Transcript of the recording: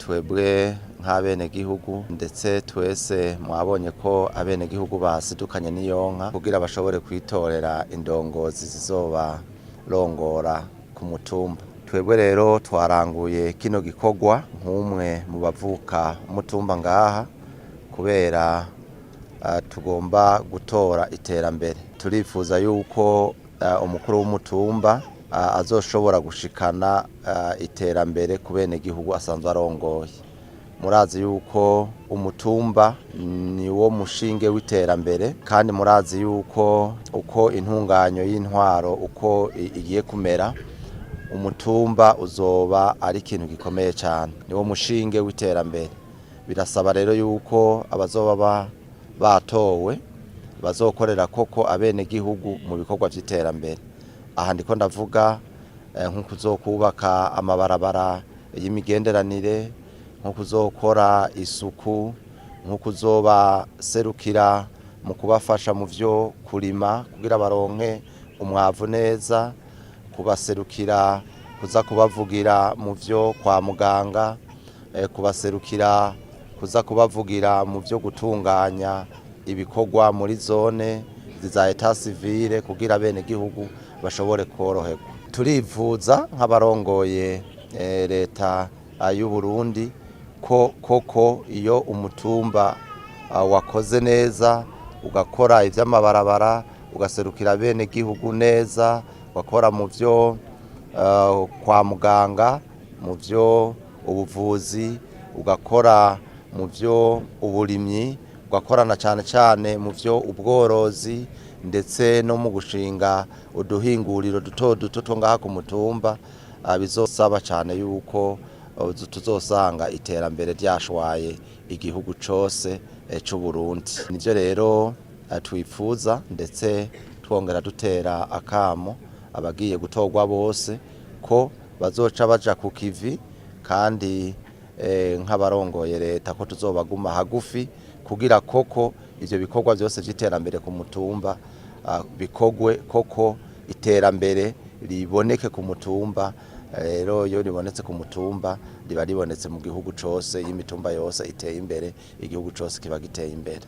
Twebwe nk'abenegihugu, ndetse twese mwabonye ko abenegihugu basidukanye n'iyonka kugira bashobore kwitorera indongozi zizoba rongora ku mutumba. Twebwe rero twaranguye kino gikorwa nk'umwe mu bavuka umutumba ngaha, kubera tugomba gutora iterambere. Turifuza yuko umukuru w'umutumba azoshobora gushikana iterambere ku benegihugu asanzwe arongoye. Murazi yuko umutumba ni wo mushinge w'iterambere, kandi murazi yuko uko intunganyo y'intwaro uko igiye kumera, umutumba uzoba ari ikintu gikomeye cyane, ni wo mushinge w'iterambere. Birasaba rero yuko abazoba batowe bazokorera koko abenegihugu mu bikorwa by'iterambere. Aha ndiko ndavuga nko kuzokubaka amabarabara y'imigenderanire, nko kuzokora isuku, nko kuzobaserukira mu kubafasha mu byo kurima kugira baronke umwavu neza, kubaserukira kuza kubavugira mu byo kwa muganga, kubaserukira kuza kubavugira mu byo gutunganya ibikorwa muri zone za état civil kugira bene gihugu bashobore koroherwa. Turifuza nk'abarongoye leta y'u Burundi ko koko iyo umutumba wakoze neza, ugakora ivy'amabarabara, ugaserukira bene gihugu neza, ugakora mu byo kwa muganga, mu byo ubuvuzi, ugakora mu byo uburimyi, ugakorana cyane cyane mu byo ubworozi, ndetse no mu gushinga uduhinguriro duto duto two ngaha ku mutumba, bizosaba cyane yuko tuzosanga iterambere ryashwaye igihugu cose c'u Burundi. Nivyo rero twifuza, ndetse twongera dutera akamo abagiye gutorwa bose ko bazoca baja ku kivi, kandi nk'abarongoye leta ko tuzobaguma hagufi kugira koko ivyo bikorwa byose vy'iterambere ku mutumba bikogwe, koko iterambere riboneke ku mutumba. Rero iyo ribonetse ku mutumba, riba ribonetse mu gihugu cose. Iyo imitumba yose iteye imbere, igihugu cose kiba giteye imbere.